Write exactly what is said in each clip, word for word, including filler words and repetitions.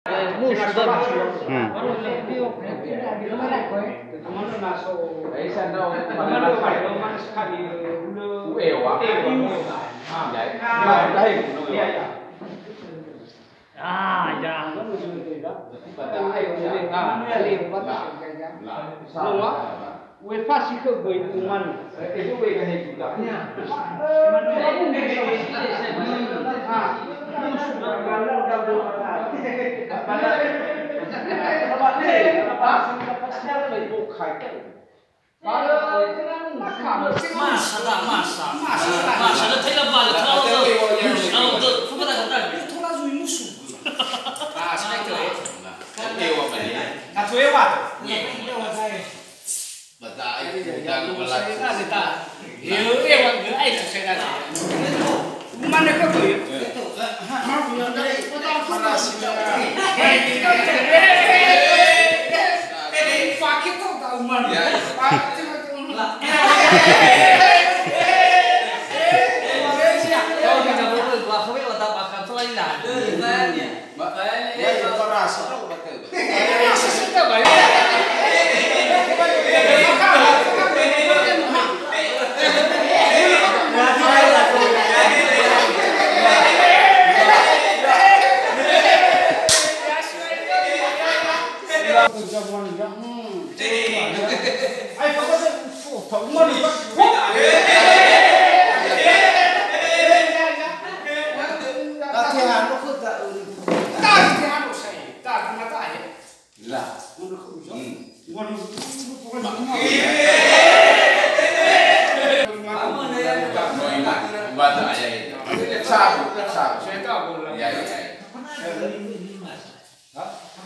Musu da. Hmm. Ah, ya. Noa, u'efasi khögu itu manu. Masa da, masa. Masa, masa. Masa da, tela bala, tela bala. Musu, tela bala. Tela zui musu. Ah, sai itu, eh. Nah, oke, wa, Pak. Nah, tuh, eh, wa, tuh. Iya. Bata, eh, udah ngebelat. Saya nggak ada, tak. Iya, iya, wa, nggak, eh, saya nggak ada. Mana kau tuh, ya? Iya.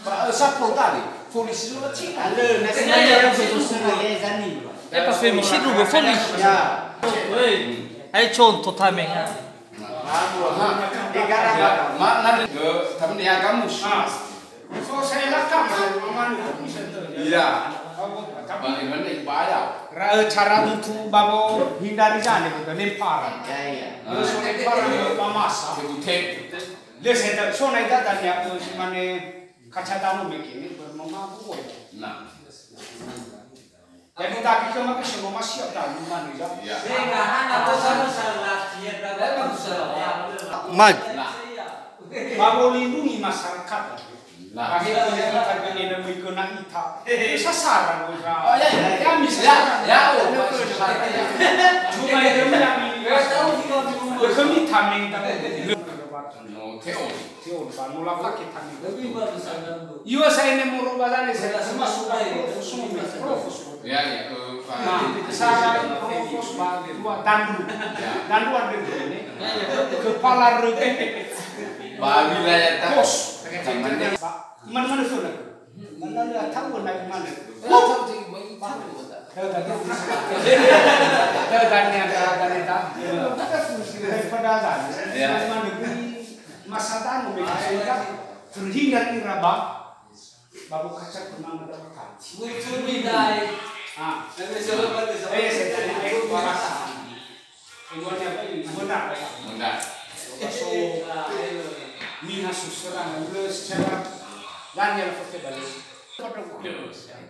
Ba, eh, sapol tadi, polisi zona Cina. Alö, na sinaya yang betul sana, ya, Zani. Eh, pas polisi dulu, polisi. Ya. Eh, ai contoh tameng. Negara. Ma, na, eh, tameng ya, kamus. Ah. So, saya lakam, saya mamanu, bisa tu. Iya. Ba, ini mana bayar. Ra, eh, cara untuk babo hindari Zani, betul, lempar. Ya, iya. Terus lempar, pamasa. Betul. Lö se da, so na idada nia'ö si mane kaca danö mege, ne, bermamabu, ya. Nah. Jadi, tapi ke maka semua masih ada, mane, ya. Ya. Sehingga hana bosan salah, ya, berapa salah. Mag. Nah. Mau lindungi masyarakat. Nah. Akhirnya kita kena mengkena ita. Sasaran, oh, ya, ya. Ya, misalnya. Ya, ya, oh, sasaran, ya. Cuma itu yang ini. Kami tameng, tameng. No, teori. Teori, Pak. No lafake tameng. Iwa saya ini moro bazane saya termasuk profesor, profesor. Ya, ya, eh, Pak. Nah, saya profesor, Pak, dua tandu. Ya. Tandu ada di sini. Kepala rege. Pak, wilayah tak. Bos. Pak, mana-mana sudah. Mana-mana tahu nak mana. Terhindar ira ba, ba bokaca pernah mendapatkan. Ah. Eh, saya tanya, eh, bahasa. Iwan apa ini? Munda. Munda. So, mina susura, mula secara dan yang pakai balik.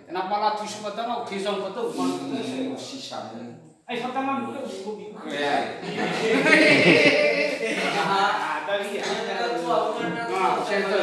Kenapa lah tu semua tahu? Kisah betul, malu tu semua sisa. Ai, pertama mula, mula, mula. Ya. Ah, dari ya. Ah, saya tahu.